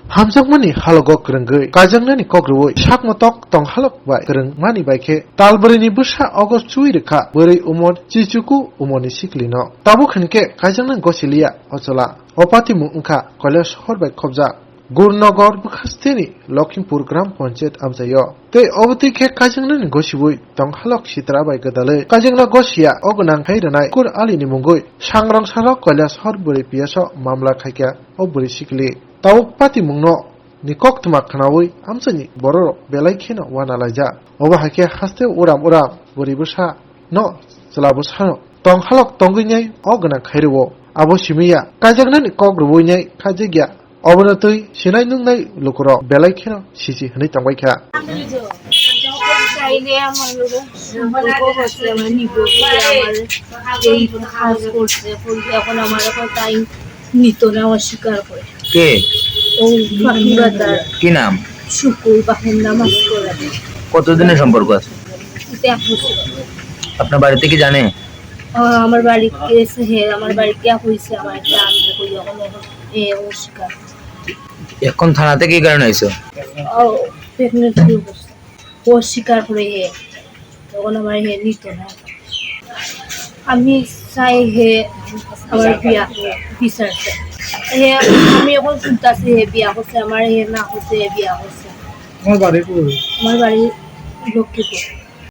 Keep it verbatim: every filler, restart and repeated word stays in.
Hamjakmani halogo kwrwngwi kaijaknani kok rwui sakno tok tong halok bai kwrwngmani bai khe talbwrwini bwsa ogo chui rwkha bwrwi umor chichuku umorni siklino. Tabuk hinkhe kaijaknani gosiliya o chwla. O patimung wngkha Kailashahar bai khobjak Gurunogor bwkhasteni Lokhimpur Gram Panchayat amchaio. Tei obo twi khe kaijaknani gosiui tong halok sitra bai gwdalwi kaijakna gosiya o gwnang khai rwnai Kur Alini mungwi sangrong sarok Kailashahar bwrwi P S o mamla khaikha o bwrwi sikli. Tabuk patimungno ni koktwma khnaui amchaini bororok belai kheno uanalaijak. Obo hai khe haste uram uram bwrwi bwsa no chwla bwsano tong halok tongwi nai o gwnang khai rwo. Abo simi ya kaijaknani kok rwui nai khaijakya. Obono twi sinai nuknai lukurok belai kheno sisi hwnwi tongbai kha. চাইলে আমার হলো সম্পর্ক করছে, আমার নিবো বলে আমার এই কাজ করছে, বলতে এখন আমার এখন টাইম নিত না, অস্বীকার করে। কে? ও ফাঁকিবাজার। কি নাম? শুকুর, বাপের নাম আসকর আলী। কতদিনের সম্পর্ক আছে? এটা এক বছর। আপনার বাড়িতে কি জানে? আ-, আমার বাড়ি গেছে হে, আমার বাড়ি কে হইছে, আমার একটা আমি কই এখন, এখন এ অস্বীকার। এখন থানাতে কি কারণে আইছো? ও প্রেগনেন্সি অবস্থা। অস্বীকার করে হে, তখন আমার হে নিত না। আমি চাই হে আমার বিয়া বিচার চাই। হে, আমি এখন শুনতাছি হে বিয়া করছে, আমার হে না করছে, হে বিয়া করছে। তোমার বাড়ি কই? আমার বাড়ি লক্ষ্মীপুর।